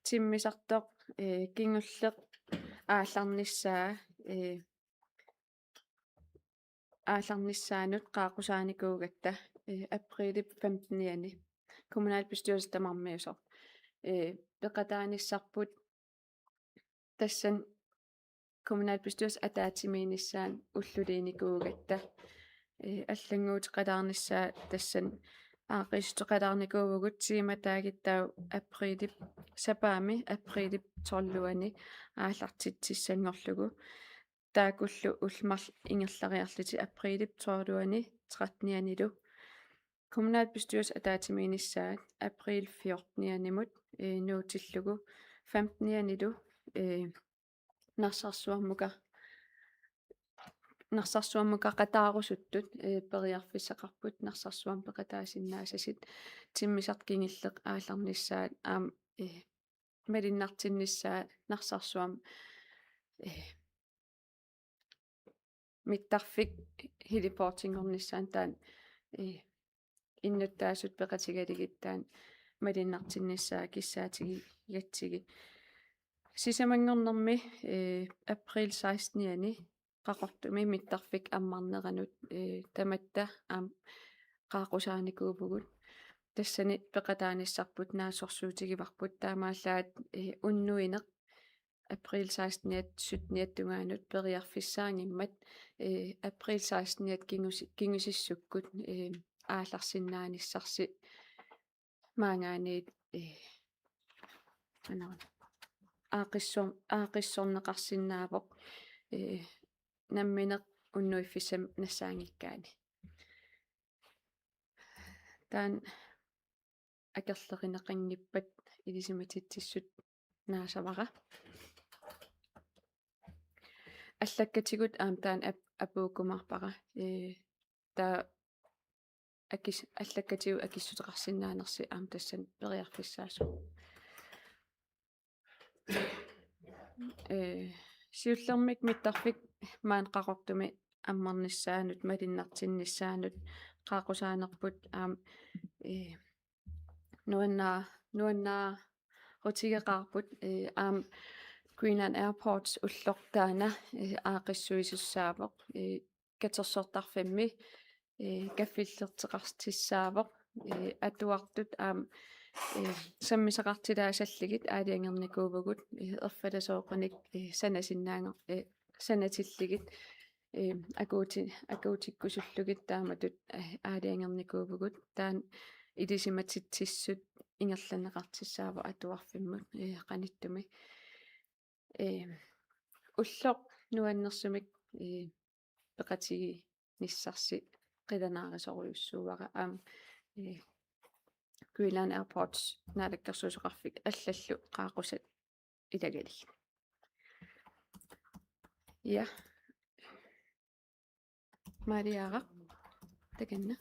timmisartoq, eh, kingulleq aallarnissaa, eh, aallarnissaanut qaaqqusaanikuugatta, eh, aprilip femtenianni. kommunalbestyrelse tamarmiusoq. Ee, peqataanissarput tassani kommunalbestyrelsip ataatsimiinnissaanut ulluliinikuugatta. Ee, allannguuteqalaarnissaa tassani aaqqissuuteqalaarnikuuvugut, temadagittaaq aprilip, sapaammi aprilip tolvianni aallartitsissanngorlugu. Taakkulu ullut marluk ingerlariarlutik aprilip tolvianni, trettenianilu. Kommunalbestyrelsip ataatsimiinnissaat april fjortenianimut, ee, nuutillugu femtenianilu, ee, Narsarsuarmuka-, Narsarsuarmukaqataarusuttut, ee, periarfissaqarput Narsarsuarmi peqataasinnaassasut, timmisartoq kingulleq aallarnissaat aamma, ee, malunnartinnissaa Narsarsuarmi, ee, mittarfik heliportinngornissaanut taanna, ee, innuttaasut peqatigalugit taanna malunnartinnissaa kissaatigigatsigit. Sisamanngornermi, ee, april sekstenianni Qaqortumi mittarfik ammarneranut, ee, tamatta aamma qaaqqusaanikuuvugut. Tassani peqataanissarput naatsorsuutigivarput, taamaallaat, ee, unnuineq april seksteniat sytteniat tungaanut periarfissaanngimmat, ee, april seksteniat kingusi-, kingusissukkut, ee, aallarsinnaanissarsi maanngaanniit, ee, qanoq-una, aaqqissor-, aaqqissorneqarsinnaavoq, ee, nammineq unnuiffissamik nassaanngikkaanni. Taanna akerlerineqanngippat ilisimatitsissut naasavara. Allakkatigut aamma taanna ap-, apuukkumaarpara. Ee, taava akis-, allakkatigut akissuteqarsinnaanersi aamma tassani periarfissaasoq. Ee, siullermik mittarfik maani Qaqortumi ammarnissaanut, malunnartinnissaanut qaaqqusaanerput aamma, ee, nuannaa-, nuannaarutigeqaarput, ee, aamma Greenland Airports ulloq taanna, ee, aaqqissuisussaavoq, ee, katersortarfimmi, ee, kaffillerteqartissaavoq, ee, atuartut aamma, ee, sammisaqartilaassallugit aalajangernikuuvugut, ee, erfalasooqqunik, ee, sanasinnaanngor-, ee, sanatillugit, ee, akuuti-, akuutikkusullugit taamatut, ee, aalajangernikuuvugut. Taanna ilisimatitsissut ingerlanneqartissaavoq atuarfimmut, ee, qanittumi. Ee, ulloq nuannersumik, ee, peqatiginissarsi qilanaarisorujussuuara aamma, ee, Greenland Airports Naalakkersuisoqarfik allallu qaaqqusat ilagalugit. Ja. Maria Araq, takanna.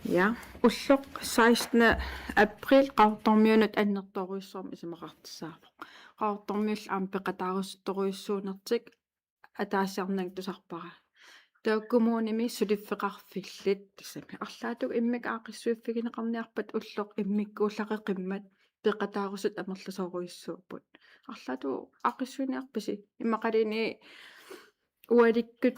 Ja, ulloq sekstende april Qaqortormiunut annertoorujussuarmik isumaqartussaavoq. Qaqortormiullu aamma peqataarusuttorujussuunertik ataasiarnanga tusarpara. Taava kommunimi suliffeqarfillit tassami arlaatigut immikkut aaqqissuiffigineqarniarpat ulloq immikkuullaqqimmat peqataarusutut amerlasoorujussuupput. Arlaatigut aaqqissuiniarpisi? Immaqaluunniit ualikkut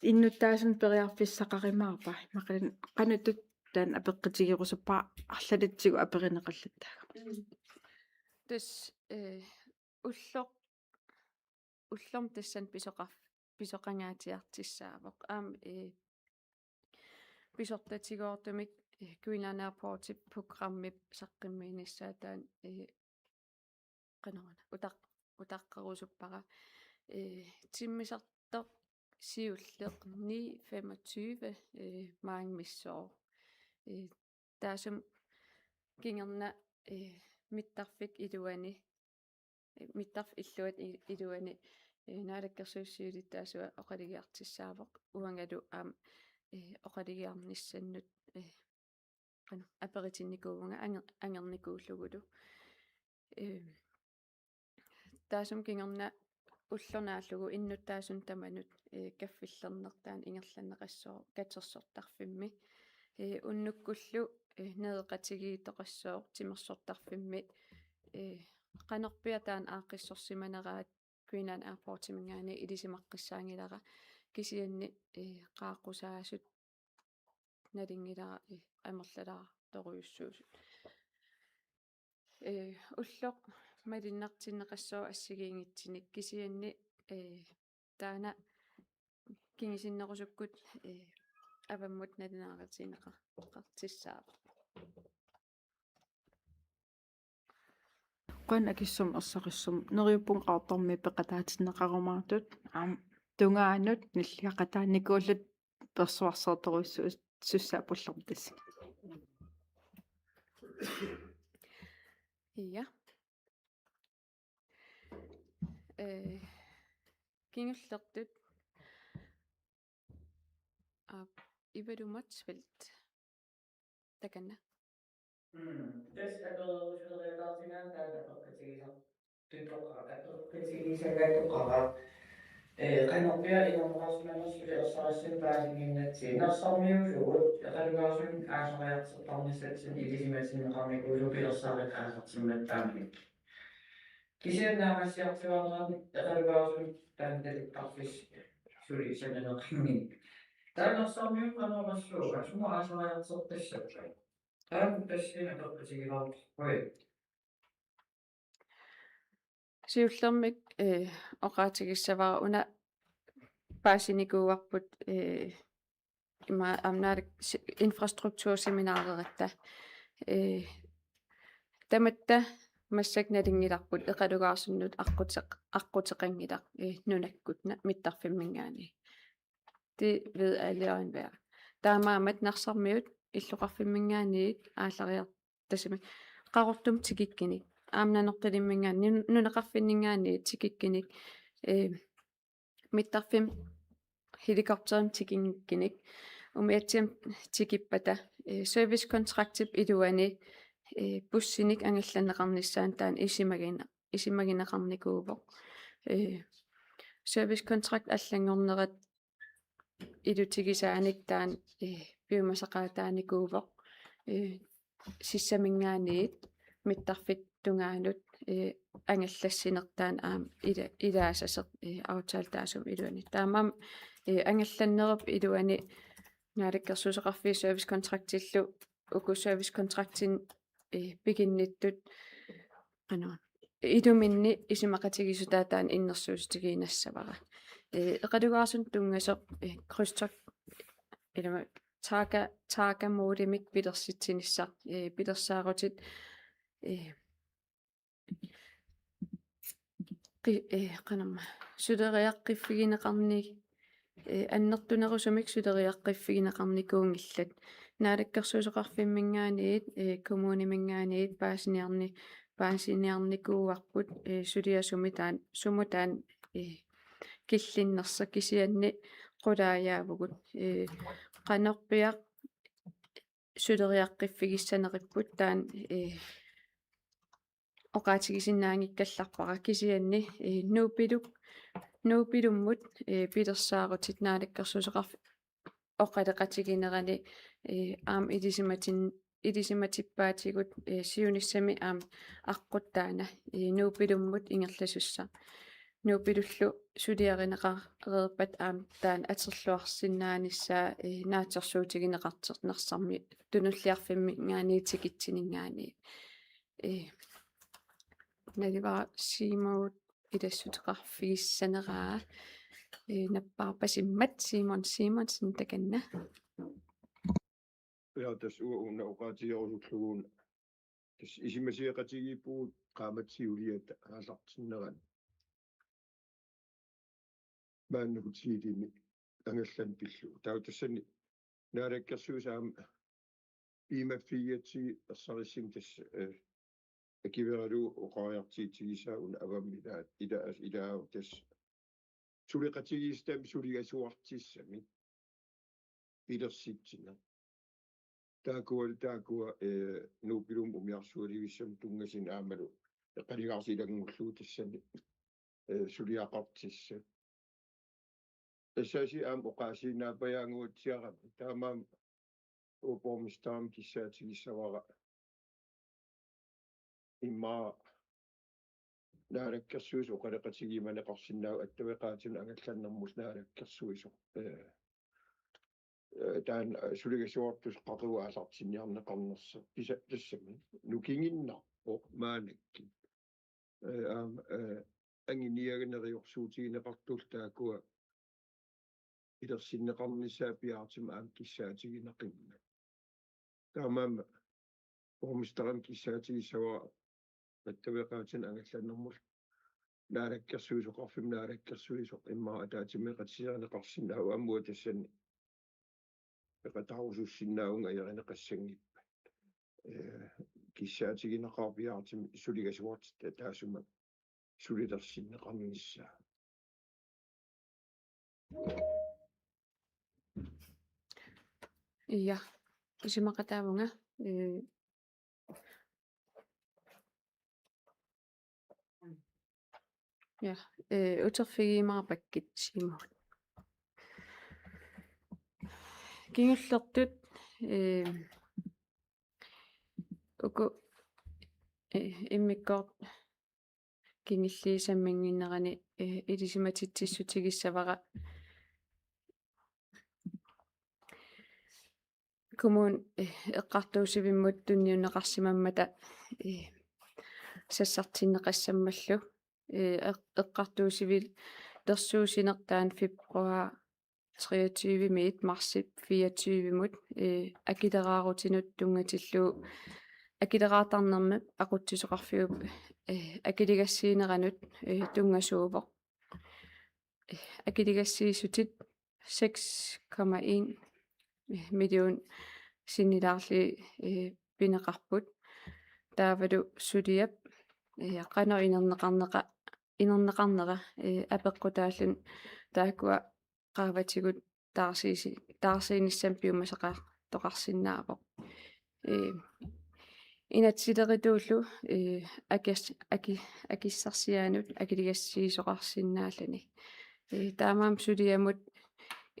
innuttaasunut periarfissaqarumaarpa? Immaqaluunniit qanoq ittut taanna apeqqutigerusuppara arlalitsigut aperineqallattaagama. Mm. Tassa, eh, ulloq-, ullormut tassani pisoqar-, pisoqangaatsiartussaavoq. Aamma, eh, pisortatigoortumik, eh, Greenland Airportsip programmip saqqummiinissaa taanna, eh, qanoruna, utaq-, utaqqerusuppara. Eh, timmisartoq siulleq ni femogtyve, eh, maanga missooq. Eh, taassuma kingorna, eh, mittarfik iluani, eh, mittarfik illuata i-, iluani, eh, Naalakkersuisut siulittaasuat oqalugiartussaavoq, uangalu aamma, eh, oqalugiarnissannut, eh, qanoq, aperitinnikuuvunga anger-, angernikuullugulu. Eh, taassuma kingorna ulloq naallugu innuttaasunut tamanut, eh, kaffillerneq taanna ingerlanneqassooq katersortarfimmi. Eh, unnukkullu, eh, nereqatigiittoqassooq timersortarfimmi. Eh, qanorpiaq taanna aaqqissorsimaneraat Greenland Airportsiminngaanniit ilisimaqqissaanngilara, kisianni, eh, qaaqqusaasut nalunngilara, eh, amerlalaartorujussuusut. Ee, ulloq malunnartinneqassaaq assigiinngitsunik, kisianni, ee, taanna kingusinnerusukkut, ee, avammut nalunaarutigineqartussaavoq. Qanoq akissumik ersarissumik neriuppunga Qaqortormiit peqataatinneqarumaartut, aamma tungaanut nilliaqataanikuulluta persuarsoortorujussuussapput ulloq tassa. Ja. Ee, kingullertut. Aap, Ivalu Motzfeldt. Takanna. Mm. Tassa apererusulerniartinnaa taanna apeqqutigisar-, tuttoqara-, apeqqutigisagaattoqara. Ee, qanorpiaq inornaarsimanersutit ersarissumik paasinnginnatsigu. Narsarmiuusugut, eqalugaasunut aallariartortarnissatsinnut ilisimatinneqarnikuusugut pilersaarutit aallartimmat taamanikkut. Kisianni naammassiartuaarnerani eqalugaasunut taanna talittarfissi suli sananeqanngilaq. Taanna narsarmiuusugut qanorsuaq, sumut aallariartortassappat. Taanna tassani apeqqutigilaarpoq. Oi. Siullermik, eh, oqaatigissavara una paasinikuuarput, eh, ima aamma naalik si-, infrastrukturseminareratta. Eh, tamatta massakkut nalunngilarput eqalugaarsunnut aqquteq-, aqquteqanngilaq, eh, nunakkut na-, mittarfimminngaanniit. Det ved alle og enhver. Taamaammat Narsarmiut illoqarfimminngaanniit aallariar-, tassami Qaqortumi tikikkunik, aamma Nanortalimminngaanniit, nun-, nunaqarfinninngaanniit tikikkunik, eh, mittarfimmi helikopterimik tikinngikkunik, umiatsiamik tikippata, eh, servicekontraktip iluani, eh, bussinik angallanneqarnissaanut taanna isumagine-, isumagineqarnikuuvoq. Eh, servicekontrakt allanngornerat ilutigisaanik taanna, eh, piumasaqaataanikuuvoq, eh, sissaminngaanniit mittarfitta tungaanut, eh, angallassinertaa aamma ila-, ilaasaseq, eh, aftaletaasumik iluani. Taamaammat, eh, angallannerup iluani Naalakkersuisoqarfiit servicekontraktillu uku servicekontraktinik, eh, piginnittut, qanoq, iluminni isumaqatigiissutaat taanna innersuussutigiinnassavara. Eh, eqalugaarsunnut tunngasoq, eh, krydstogt, ilama taaka, taaka modelimik pilersitsinissaq, eh, pilersaarutit, eh, qi-, eh, qanormaa, suleriaqqiffigineqarni-, eh, annertunerusumik suleriaqqiffigineqarnikuunngillat. Naalakkersuisoqarfimminngaanniit, eh, kommuniminngaanniit paasiniarni-, paasiniarnikuuarput, eh, suliasumik taan-, sumut taanna, eh, killinnersoq, kisianni qulaajaavugut. Eh, qanorpiaq suleriaqqiffigissaneripput taanna, eh, oqaatigisinnaanngikkallarpara, kisianni, eh, Nuupilu-, Nuupilummut, eh, pilersaarutit Naalakkersuisoqarf-, oqaloqatiginerani, eh, aamma ilisimatin-, ilisimatippaatsigut, eh, siunissami aamma aqqut taanna, eh, Nuupilummut ingerlasussaq. Nuupilullu suliarineqareerpat aamma taanna atorluarsinnaanissaa, eh, naatsorsuutigineqartoq Narsarmi Tunuliarfimminngaanniit tikitsininngaanniit. Eh, naluara Simon ilassuteqarfigissaneraa. Eh, nappaarpasimmat Simon Simonsen takanna. Ja, tassa uanga una oqaatigerusullugu una. Tassa isumasioqatigiippugut qaammat siuliata aallartinnerani. Maannakkut siilimi angallanneq pillugu. Taava tassani Naalakkersuisut aamma piumaffigigatsigit ersarissumik tassa, eh, akuerigalugu oqariartuutigisaa una avammut ilaa-, ilaa-, ilaavoq tassa. Suleqatigiissitami suligasuartussamik pilersitsineq. Taakkua, taakkua, eh, Nuupilummut umiarsualivissamut tunngasunik aammalu eqalugaarsi ilanngullugu tassani, eh, suliaqartussat. Tassa aamma oqaasiinnaappajaannguatsiarami. Taamaammat uanga borgmesterimi kissaatigissavara immaqa Naalakkersuisut oqaloqatigiumaneqarsinnaavoq attaveqaatinut angallannermut Naalakkersuisoq. Eh, eh, taanna suligasuartussaq qaqugu aallartinniarneqarnersoq. Kisa-, tassami. Nukinginnaq. Aaqqissuussisoqarpoq maannakkut. Ee, aamma, ee, anguniagaa neriorsuutigineqartullu taakkua ilersinneqarnissaat piaartumik aamma kissaatiginaqimmat. Taamaammat borgmesterimik kissaatigissavara attaveqaatinik angallannermullu naalakkersuisoqarfimmi naalakkersuisoq immaqa ataatsimeeqatiserineqarsinnaavoq, aamma uanga tassani peqataarusussinnaavunga ajorineqassanngippat. Ee, kissaatigineqarpoq piaartumik suligasuartitta taassuma sulilersinneqarnissaa. Ja, isumaqataavunga, ee, ja, ee, uterfigiumaarpakkit Siumut. Kingullertut, ee, uku, ee, immikkoortut kingulliit samminnginneranni, ee, ilisimatitsissutigissavara kommuni, ee, eqqartuussivimmut tunniunneqarsimammata, ee, sassartinneqassammallu, ee, eq-, eqqartuussivilersuusineq taanna februar treogtyve-miit marsip fireogtyve-mut, ee, akileraarutinut tunngatillugu akileraartarnermik aqutsisoqarfiup, ee, akiligassiineranut, ee, tunngasuuvoq. Ee, akiligassiissutit seks komma en million sinnilaarlugit, ee, pineqarput. Taavalu suliap, ee, qanoq inerneqarneqa-, inerneqarnera, ee, apeqqutaalluni taakkua qaavatigut taarsiisi-, taarsiinissamut piumasaqartoqarsinnaavoq. Ee, inatsisilerituullu, ee, akis-, aki-, akissarsiaanut akiligassiisoqarsinnaalluni. Ee, taamaammat suliamut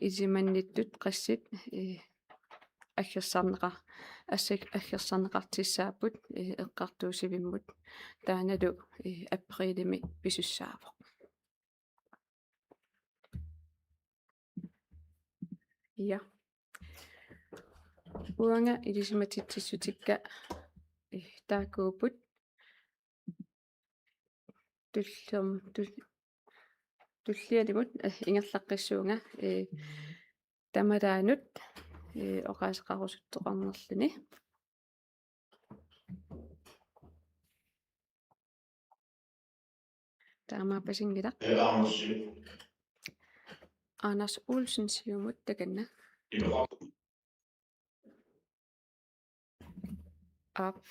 ilisimannittut qassit, ee, aggersarneqa-, assut aggersarneqartussaapput, ee, eqqartuussivimmut. Taannalu, ee, aprilimi pisussaavoq. Ja. Uanga ilisimatitsissutikka, eh, taakkuupput. Tullium-, tul-, tullianut, eh, ingerlaqqissuunga, eh, tamalaanut, eh, oqaaseqarusuttoqarnerluni. Taamaapasinngilaq. Anders Olsen, Siumut, takanna. Aap.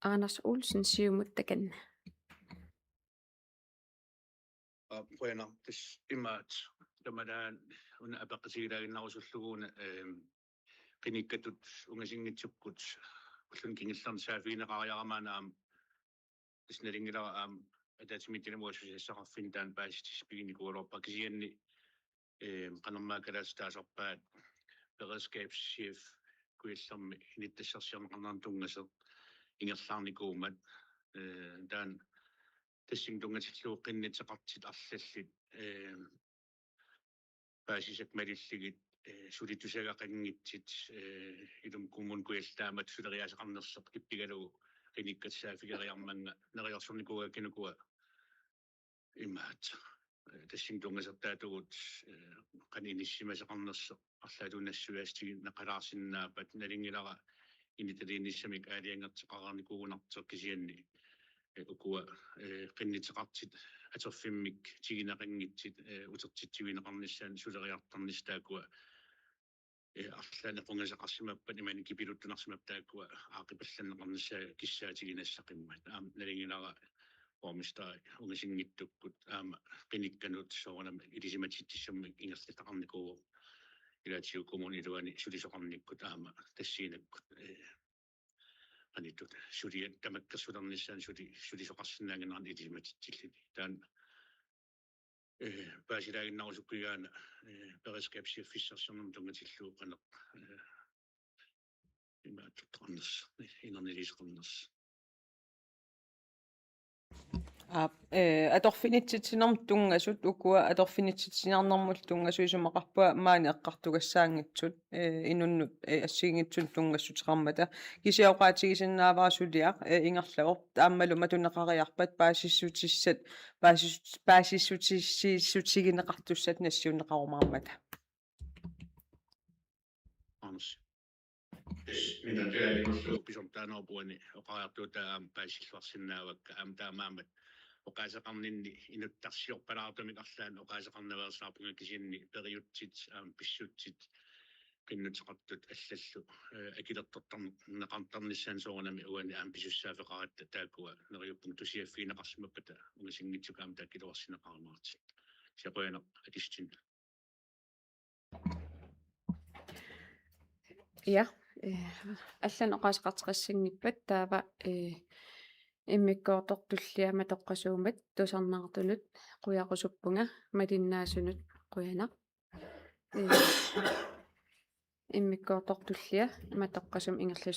Anders Olsen, Siumut, takanna. Aap, qujanaq, tassa imaattoq tamalaat una apeqqutigilaaginnarusullugu una, ehm, qinikkatut ungasinngitsukkut ulluni kingullerni saaffigineqariarama aamma tassa nalunngilara aamma ataatsimiititalimmut susassaqarfinni taanna paasissutissaq piginikuugaluarpara kisianni, ehm, qanormaa kalaallisut taasarpaat beredskabschef Kujallermi inuttassarsiorneqarnerani tunngasoq ingerlaarnikuummat, eh, taanna tassani tunngatillugu qinnuteqartut arlallit, eh, paasisakka malillugit, eh, suli tusagaqanngitsut, eh, ilumut Kommune Kujalleq taamatut suleriaaseqarnersoq ippigalugu qinikkatut saaffigeriarmannga neriorsornikuugakkit ukua imaattoq. Eh, tassani tunngasortaatigut, eh, qanoq inissisimasaqarnersoq arlaatigut nassuiaassutigineqalaarsinnaappat nalunngilara inutaliinissamik aalajangertoqareernikuugunartoq kisianni, eh, ukua, eh, qinnuteqartut atorfimmik tiguneqanngitsut, eh, utertitsivigineqarnissaannut suleriartornissaq taakkua, eh, arlaannik qungasaqarsimappat imaluunniit kipiluttunarsimappat taakkua aaqqipallanneqarnissaat kissaatiginnassaqimmat. Aamma nalunngilara borgmesteri ungasinngitsukkut aamma qinikkanut soorunami ilisimatitsissummik ingerlataqarnikuuvoq ilaatigut kommunip iluani sulisoqarnikkut aamma tassaniikkut, eh, qanittut suliat tamakkersulernissaannut suli-, sulisoqarsinnaannginneranut ilisimatitsilluni. Taanna, eh, paasilaaginnarusukkugaana, eh, beredskabschefissarsiornermut tunngatillugu qanoq, eh, imaattoqarnersoq, inerniliisoqarnersoq. Aap, eh, atorfinitsitsinermut tunngasut, ukua atorfinitsitsinermut tunngasut isumaqarpunga maani eqqartugassaanngitsut, eh, inunnut, eh, assigiinngitsunut tunngassuteqarmata. Kisianni oqaatigisinnaavara suliaq, eh, ingerlavoq, aammalu matuneqariarpat paasissutissat, paasis-, paasissutississutigineqartussat nassiunneqarumaarmata. Anders. Yes, minä työlin. Pisortaanerup uani oqariartuutaa aamma paasilluarsinnaavakka aamma taamaammat oqaaseqarninni inuttarsiorpalaartumik arlaannik oqaaseqarnaveersaarpunga kisianni periutsit aamma pissutsit qinnuteqartut allallu, eh, akilertortarneqartarnissaannut soorunami uani aamma pisussaaffeqaratta taakkua neriuppunga tusiaffigineqarsimappata ungasinngitsukkut aamma taakkiluarsineqarumaartut. Kisianni qujanaq akissutinni. Ja, eh, allanik oqaaseqartoqassanngippat taava, eh, immikkoortoq tullia matoqqasuummat tusarnaartunut qujarusuppunga malinnaasunut qujanaq. Eh, immikkoortoq tullia matoqqasumik ingerlas-,